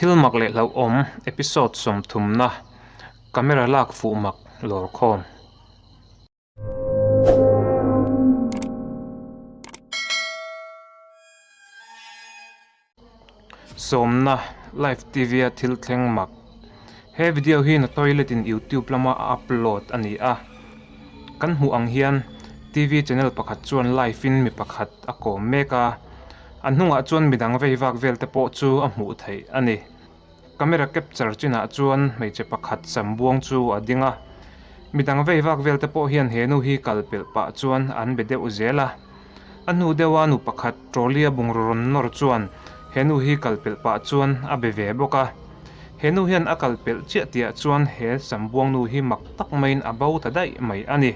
Thil mak leh hlauhawm episode sawmthumna camera lak fuh mak lawr khawm. Sawmna, Live TV a thil thleng mak. He video hi na toilet in YouTube lama a upload a ni a. Kan hmuh ang hian TV channel pakhat chuan live in mi pakhat a kawm mek a. A hnungah chuan midang vei vak vel te pawh chu a hmuh theih a ni. Camera capture chinah chuan hmeichhe pakhat sam buang chu a ding a. Midang vei vak vel te pawh hian he nu hi kal pelh pah chuan an be deuh zel a. A hnu deuha nu pakhat trolley a bungraw rawn nawr chuan he nu hi kal pelh pah chuan a be ve bawk a. He nu hian a kal pelh chiah tihah chuan he sam buang nu hi mak tak maiin a bo ta daih mai a ni.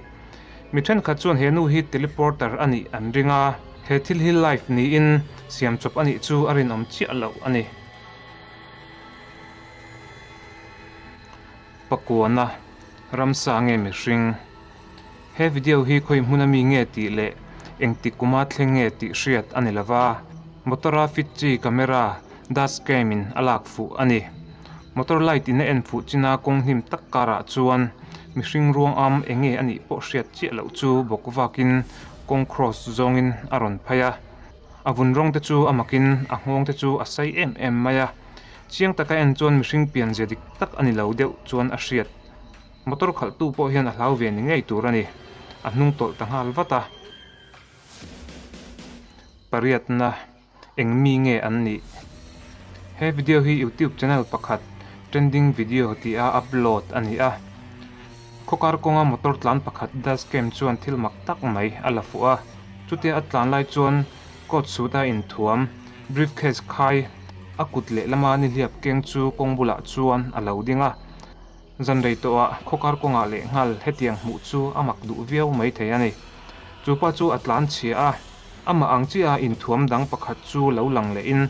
Mi thenkhat chuan he nu hi teleporter a nih an ring a, he thil hi live niin siam chawp a nih chu a rinawm chiah loh a ni. Pakuana, Ramsa nge mihring? He video hi khawi hmun ami nge tih leh engtik kuma thleng nge tih hriat a ni lova, motor a fit chi camera dash cam in a lak fuh a ni. Motor light in a en fuh china kawng hnim tak karah chuan mihring ruang am eng nge a nih pawh hriat chiah loh chu bawk vakin kawng cross zawngin a rawn phei a. A vun rawng te chu a makin a nghawng te chu a sei em em mai a. Chiang taka en chuan mihring pianzia dik tak a ni lo deuh chuan a hriat. Motor khalhtu pawh hian a hlau ve ni ngei tur a ni. A hnung tawlh ta nghal vat a. Pariatna, Eng mi nge an nih? He video hi YouTube channel pakhat Trending Video tih a upload a ni a. Khawkar kawnga motor tlan pakhat dashcam chuan thil mak tak mai a la fuh a. Chutia a tlan lai chuan coat suit a inthuam, briefcase khai, a kut lehlama nihliap keng chu kawng bulah chuan a lo ding a. Zan rei tawhah khawkar kawngah leh nghal hetiang hmuh chu a mak duh viau mai thei a ni. Chu pa chu a tlan chhia a, amah ang chiaha inthuam dang pakhat chu lo lang lehin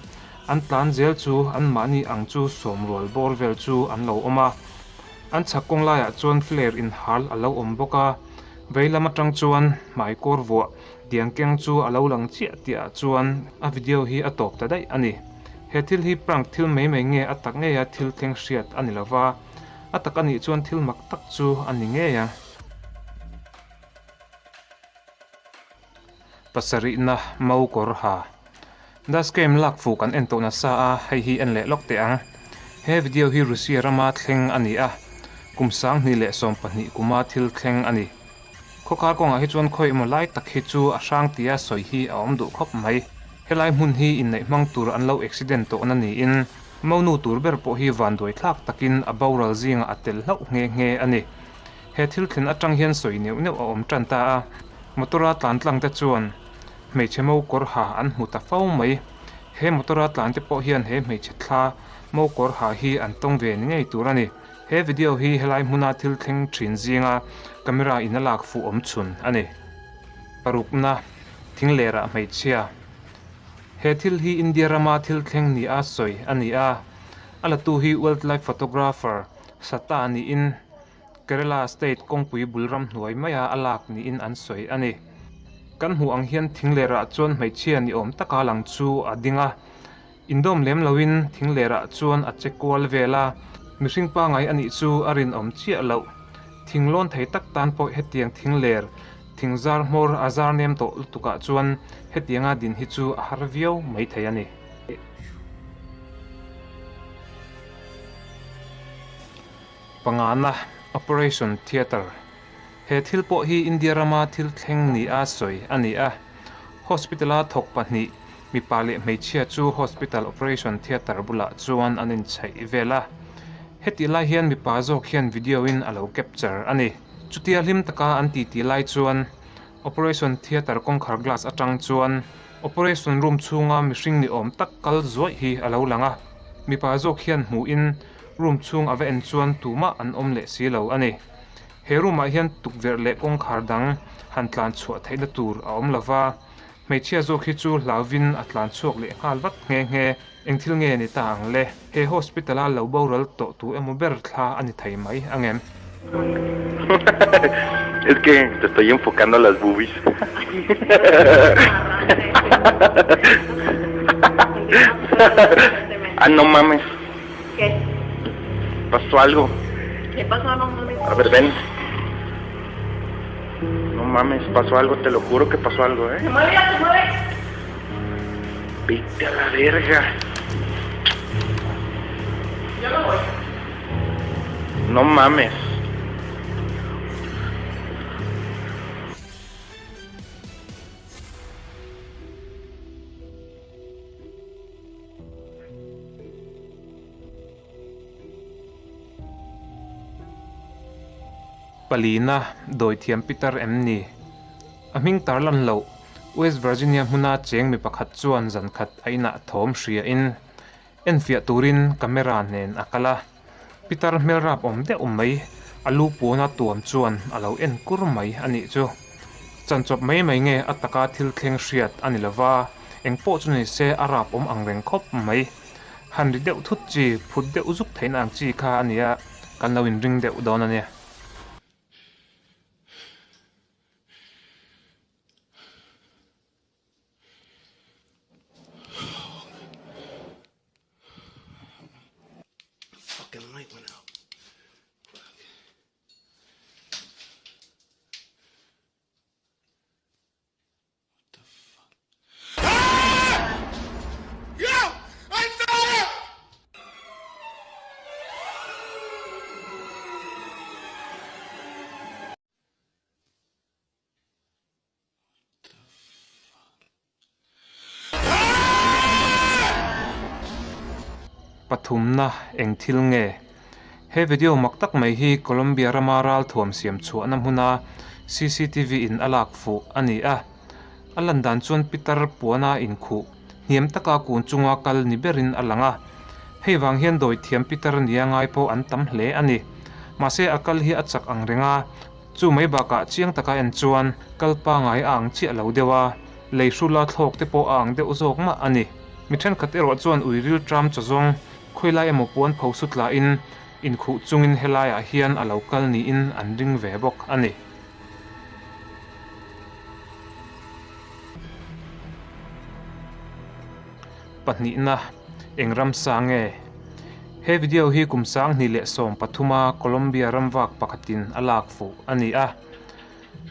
an tlan zel chu anmahni ang chu sawmrual bawr vel chu an lo awm a. An chhak kawng laiah chuan flare inhal a lo awm bawk a, vei lam atang chuan hmai kawr vuah tiang keng chu a lo lang chiah tihah chuan a video hi a tawp ta daih a ni. He thil hi prank thil mai mai nge a tak ngeia thil thleng hriat a ni lova, a tak a nih chuan thil mak tak chu a ni ngei a. Pasarihna Mau kawr ha. Dash cam lak fuh kan en tawh nasa a, hei hi en leh lawk teh ang. He video hi Russia rama thleng a ni a, kum 2012 kuma thil thleng a ni. Khawkar kawngah hi chuan khawi emaw lai tak hi chu a hrang tia sawi hi a awm duh khawp mai. Helai hmun hi inneih hmang tur an lo accident tawhna niin monu tur ber pawh hi vanduai thlak takin a boral zingah a tel hlauh nghe nghe a ni. He thil thlen atang hian sawi neuh neuh a awm tan ta a, motor-a tlan tlang te chuan hmeichhe mo kawr ha an hmu ta fo mai. He motor-a tlan te pawh hian he hmeichhe thla mo kawr ha hi an tawng ve ni ngei tur a ni. He video hi helai hmuna thil thleng thin zinga camera in a lak fuh awm chhun a ni. Parukna. Thinglerah hmeichhia. He thil hi India rama thil thleng nia sawi a ni a, a latu hi wildlife photographer Sata niin Kerala state kawngpui bul ram hnuai maia a lak niin an sawi a ni. Kan hmuh ang hian thinglerah chuan hmeichhia ni awm taka lang chu a ding a, indawm lem loin thinglerah chuan a che kual vel a, mihring pangai a nih chu a rinawm chiah loh. Thing lawn thei tak tan pawh hetiang thingler Thing zar hmawr a zar nem tawh lutukah chuan hetianga din hi chu a har viau mai thei a ni. Pangana, Operation Theatre, He thil pawh hi India rama thil thleng nia sawi a ni a. Hospital-a thawk pahnih, mipa leh hmeichhia chu hospital operation theatre bulah chuan an inchhaih vel a. Hetih lai hian mipa zawk hian video-in a lo capture a ni. Chutia hlim taka an titi lai chuan Operation Theatre kawngkhar glass atang chuan Operation room chhunga mihring ni awm tak kal zuaih hi a lo lang a, mipa zawk hian hmuhin room chhung a va en chuan tumah an awm leh si lo a ni. He room ah hian tukverh leh kawngkhar dang han tlan chhuah theihna tur a awm lova, hmeichhia zawk hi chu hlauvin a tlan chhuak leh nghal vat nghe nghe. Eng thil nge ni ta ang le? He hospital a lo boral tawh tu emaw ber thla a ni thei mai ang em? Es que te estoy enfocando las boobies. Ah, no mames. ¿Qué? Pasó algo. ¿Qué pasó? No mames. A ver, ven. No mames, pasó algo, te lo juro que pasó algo, ¿eh? Se mueve, se mueve. Vete a la verga. Yo no voy. No mames. Palina, Dawithiam Pitar em ni? A hming tarlan loh, West Virginia hmuna cheng mi pakhat chuan zan khat a inah thawm hria in enfiah turin camera nen a kal a. Pitar hmel rap awm deuh mai, a lu puana tuam chuan a lo en kur mai a nih chu. Chanchawp mai mai nge a taka thil thleng hriat a ni lova, eng pawh chu ni se a rap awm ang reng khawp mai. Han ri deuh thut chi, phut deuh zuk theihna ang chi kha a nia, kan lo inring deuh dawn a nia. Fucking light went out. What the fuck? Ah! Yo! I saw it! Pathumna eng thil nge? He video mak tak mai hi Colombia rama ralthuam siam chhuahna hmuna cctv in a lak fuh a ni a. A lan dan chuan pitar puana inkhuh hniam taka kun chunga kal ni berin a lang a. Hei vang hian dawithiam pitar nia ngai pawh an tam hle a ni. Mahse a kal hi a chak ang reng a. Chu mai bakah chiang taka en chuan kal pangai a ang chiah lo deuh a, lei hrula thlawk te pawh a ang deuh zawk mah a ni. Mi thenkhat erawh chuan ui ril tram chaw zawng khawilai emaw puan pho su tlahin inkhuh chungin helaiah hian a lo kal niin an ring ve bawk a ni. Pahnihna, eng ramsa nge? He video hi kum 2013 a Colombia ramvak pakhatin a lak fuh a ni a.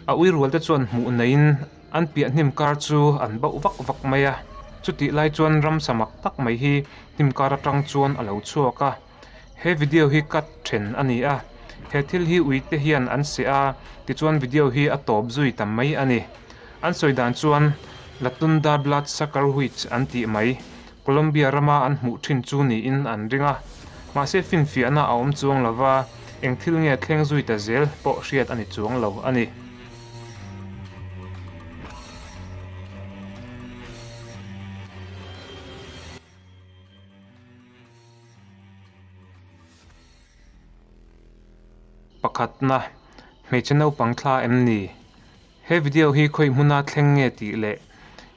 A ui rualte chuan hmuh neiin an piah hnim kar chu an bauh vak vak mai a. Chutih lai chuan ramsa mak tak mai hi hnim kar atang chuan a lo chhuak a. He video hi cut then a ni a. He thil hi uite hian an seh a, tichuan video hi a tawp zui ta mai a ni. An sawi dan chuan Latunda Blood Sucker Witch an tih mai, Colombia rama an hmuh thin chu niin an ring a. Mahse finfiahna a awm chuang lo va, eng thil nge thleng zui ta zel pawh hriat a ni chuang lo a ni. Pakhatna, hmeichhe naupang thla em ni? He video hi khawi hmuna thleng nge tih leh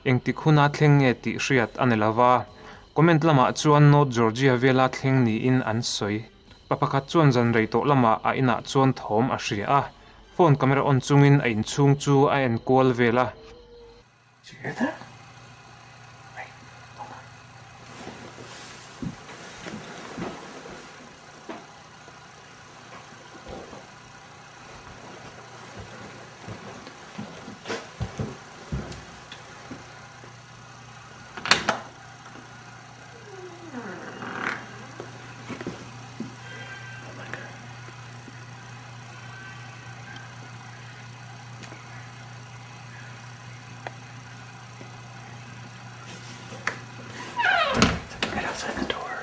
engtik huna thleng nge tih hriat a ni lo va, comment lamah chuan North Georgia vela thleng niin an sawi. Pa pakhat chuan zan rei tawh lamah a inah chuan thawm a hria a, phone camera on chungin a inchhung chu a en kual vel a. Did you hear that? Wait, hold on. Oh my god. Right outside the door.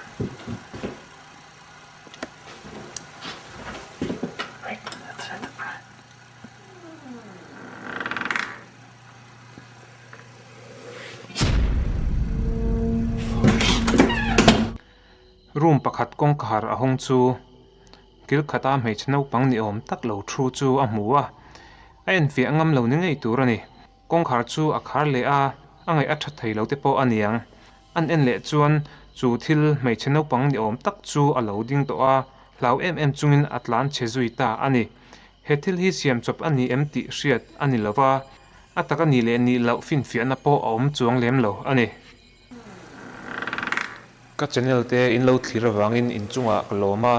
Right outside the front. Room pakhat kawngkhar a hawng chu Kil khata hmeichhe naupang ni awm tak lo thu chu a hmu a, a enfiah ngam lo ni ngei tur a ni. Kawngkhar chu a khar leh a, a ngaih a tha thei lo te pawh a niang. An en leh chuan chu thil hmeichhe naupang ni awm tak chu a lo ding tawh a, hlau em em chungin a tlan chhe zui ta a ni. He thil hi siam chawp a ni em tih hriat a ni lo va, a tak a nih leh nih loh finfiahna pawh a awm chuang lem lo a ni. Ka channel te in lo thlir avangin in chungah ka lawm a,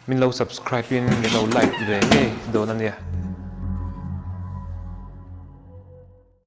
min lo subscribe in min lo like ve ngei dawn a nia.